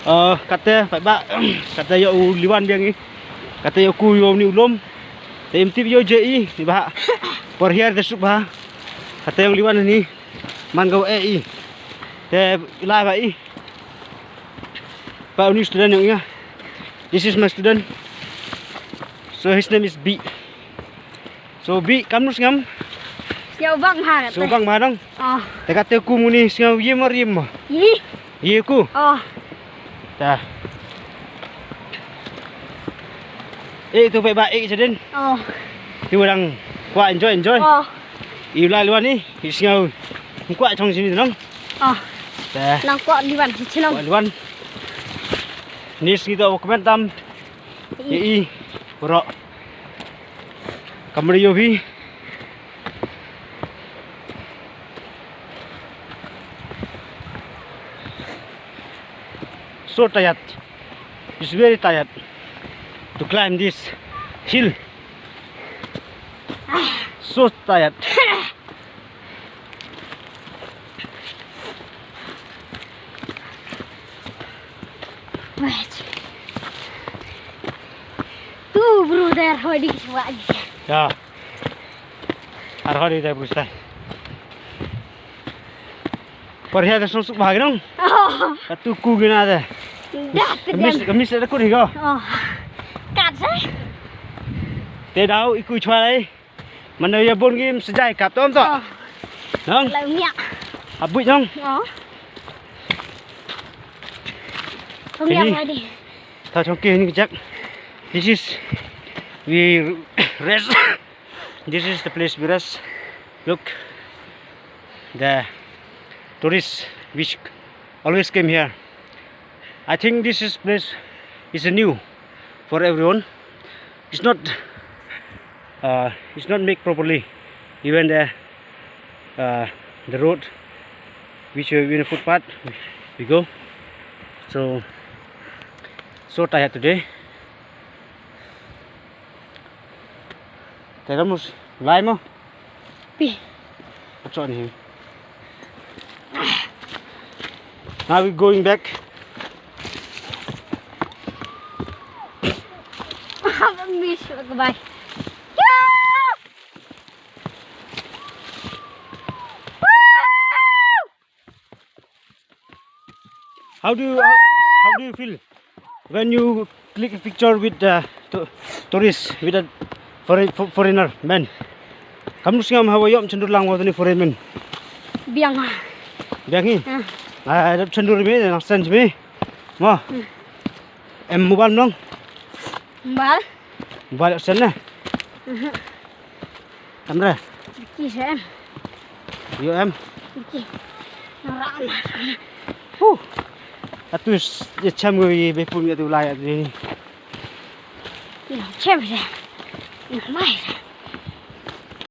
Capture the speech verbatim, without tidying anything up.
Uh, kata, paidbah, kata ïa u Liwan biang i. Kata ïa u ku ïa u ni u lum. Te im tip ïa u je i, ni bah. Por hiar te suk bah. Kata ïa u Liwan ni. Man ka e i. Te lai bah i. Bah u ni student ïa u ïa. This is my student. So his name is B. So Bi kam nu sngam. Sngewbang ha. Sngewbang ma dong. Oh. Te kata ku muni sngam yim ar yim ma. Yi. Yi ku. Oh. Ta. Eh tu baik baik je din. Oh. Tu orang kuat enjoy enjoy. Oh. I lai luar ni, i sngam. Kuat chong sini dong. Oh. Ta. Nang kuat liwan si chinong. Kuat liwan. Ni sini tu komen tam. I. I. Pura. Kamar yo bhi. So tired. It's very tired to climb this hill. So tired. Wait. Tu bro der hodi chwa. Ya. Ar hodi der bro stai. Por hiar te suk suk bhag nong. Oh. Ka tu ku gina de. Dah, kamis, kamis ada ku ni go. Oh. Kat sa. Te dau iku chwa lai. Mana ya bon gim sejai kap tom to. Oh. Nong. Lai miak. Abui nong. Oh. Ini. Tau chongke ini kejak. This is we rest. This is the place we rest. Look, the tourists which always came here. I think this is place is new for everyone. It's not, uh, it's not made properly. Even the, uh, the road, which we in a footpath, we go. So, so tired today. Te da mus lai mo. Pi. Achon hi. Now we going back. Miss, goodbye. How do you, how, how do you feel when you click a picture with the to-, tourist, with a foreign, fo-, foreigner man? Kam nu sngam hawa yom chendur lang wa ni foreign man. Biang ha. Biang hi? Ah. Ah, da chendur me, na sense me. Ma. Hmm. Em mobile nong? Mobile? Mobile sen na? Mhm. Kamera. Ki se em. Yo em. Ki. Nara na. Huh. Atu s-, ya chem go ye be pun ya tu lai atu ni. Ya chem se. Na mai se.